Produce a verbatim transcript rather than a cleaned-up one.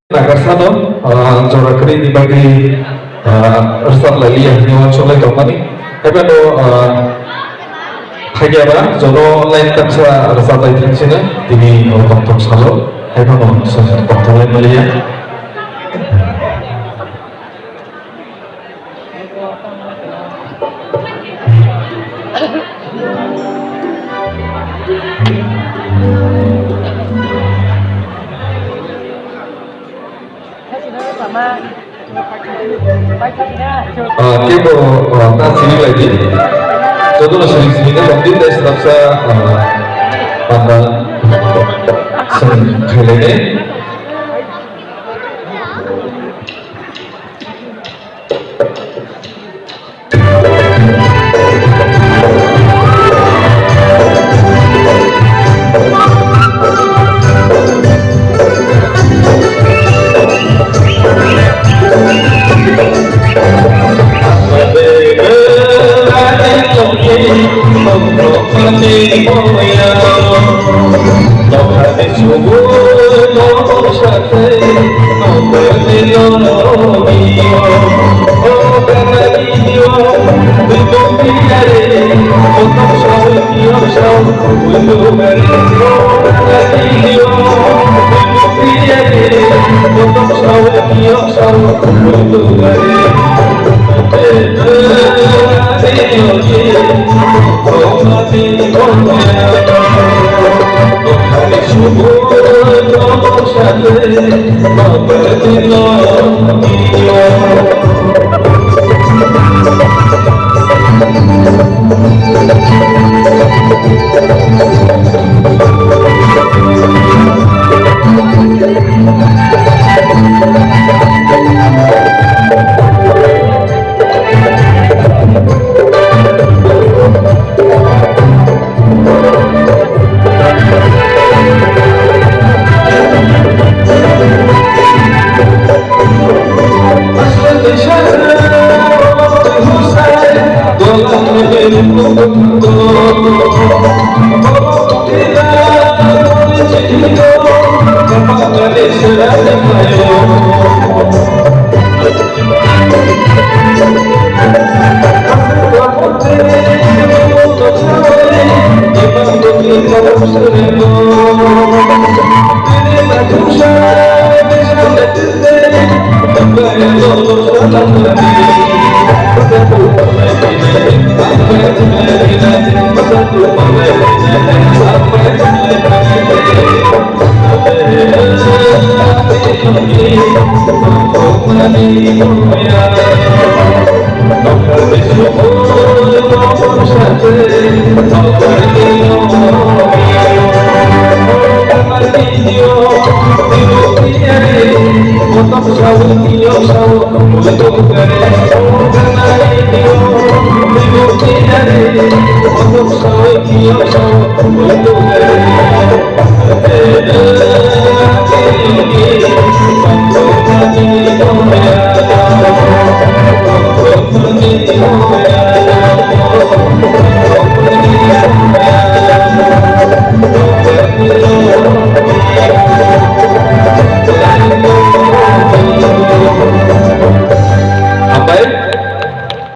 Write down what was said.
Nagasano, ah, jora kwrwini bagwi, ah, rwchap lai liya hwnwi uansuk lai tongmani. Haibano, ah, phaiyaba jono line taksa rwchap lai thang sino, tini o tongthok salo, haibano tongthok lai maliya. Ah, kebo, ah, ta sini lagi. Jotono sini sini na bangdi dai srapsa, ah, panda seng khailai dai.